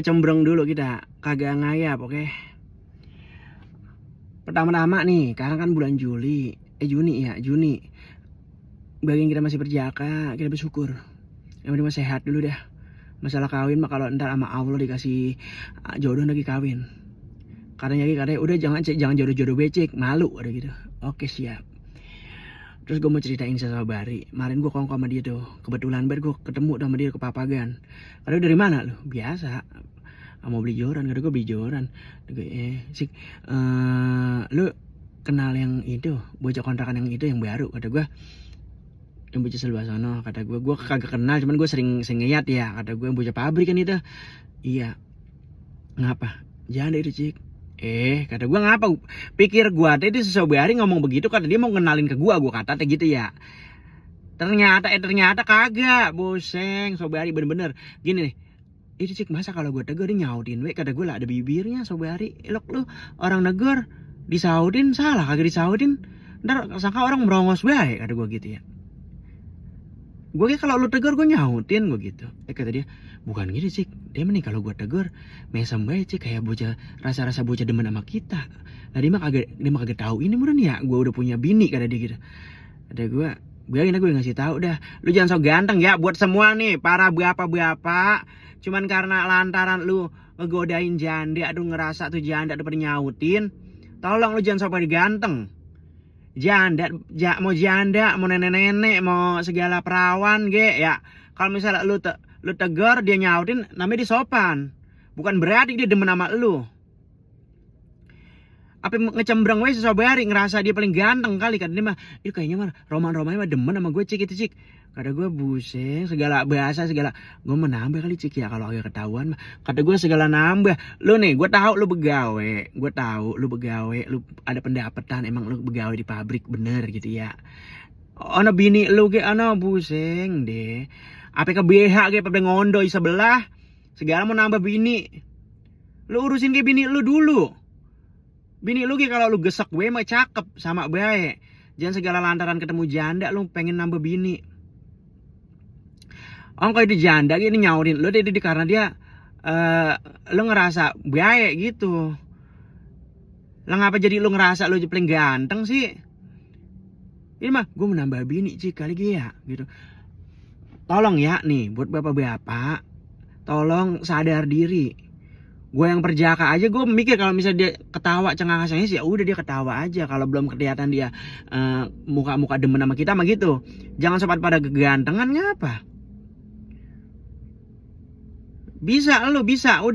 Cembreng dulu kita, kagak ngayap, oke? Pertama-tama nih, sekarang kan bulan Juni. Bagian kita masih berjaka, kita bersyukur. Yang penting mah sehat dulu dah. Masalah kawin mah kalau ntar sama Allah dikasih jodoh lagi kawin. Katanya udah jangan jodoh-jodoh becek, malu ada gitu. Oke, siap. Terus gue mau ceritain sama Bari. Kemarin gue kongko sama dia tuh. Kebetulan gue ketemu sama dia ke Papagan. Katanya dari mana lu? Biasa. Mau beli joran. Kata gue beli joran. Sik, lu kenal yang itu? Bocah kontrakan yang itu yang baru. Kata gue, yang bocah sebelah sana. Kata gue kagak kenal. Cuman gue sering ngeliat ya. Kata gue bocah pabrik kan itu. Iya. Ngapa? Jangan itu cik. Kata gue ngapa? Pikir gue tadi sesobari ngomong begitu, kata dia mau kenalin ke gue kata gitu ya. Ternyata kagak, boseng, sobari bener-bener. Gini nih, itu cik masa kalau gue tegur dia nyautin, kata gue lah ada bibirnya sobari. Elok lu orang negor disautin salah kagak disautin. Ntar sangka orang merongos baik, kata gue gitu ya. Gue kayak kalau lu tegur gue nyautin gue gitu. Kata dia bukan gitu cik, dia mending kalau gue tegur mesem baik cik, kayak bocah rasa bocah demen sama kita. Nah dia mah kagak tahu ini meren ya gue udah punya bini, kata dia gitu. Kata gue biarin gue ngasih tahu dah, lu jangan sok ganteng ya buat semua nih para bapak cuman karena lantaran lu ngegodain janda, aduh ngerasa tuh janda udah pada nyautin. Tolong lu jangan sok pada ganteng. Janda, mau nenek-nenek, mau segala perawan ya. Kalau misalnya lu tegur dia nyautin, namanya disopan. Bukan berarti dia demen sama lu. Apa ngecembreng we sesobari ngerasa dia paling ganteng kali, kata dia mah. Itu kayaknya mah roman-romannya mah demen sama gue cik itu cik. Kata gue buseng segala bahasa segala. Gue menambah kali cik ya kalau agak ketahuan mah. Kata gue segala nambah. Lu nih, gue tahu lu begawe. Lu ada pendapatan, emang lu begawe di pabrik bener gitu ya. Ono bini lu ge ono buseng deh. Apa ke BH ge pada ngondoi sebelah. Segala mau nambah bini. Lu urusin ke bini lu dulu. Bini lu ge kalau lu gesek gue mah cakep sama bae. Jangan segala lantaran ketemu janda lu pengen nambah bini. Kalau itu janda gini nyaurin lu jadi karena dia lu ngerasa baik gitu. Lah ngapa jadi lu ngerasa lu paling ganteng sih? Ini mah gue menambah bini cik kali ya gitu. Tolong ya nih buat bapak-bapak, tolong sadar diri. Gue yang perjaka aja gue mikir kalau misalnya dia ketawa cengang-cengeng sih ya udah dia ketawa aja. Kalau belum kelihatan dia muka-muka demen sama kita mah gitu. Jangan sobat pada kegantengan ngapa? Bisa udah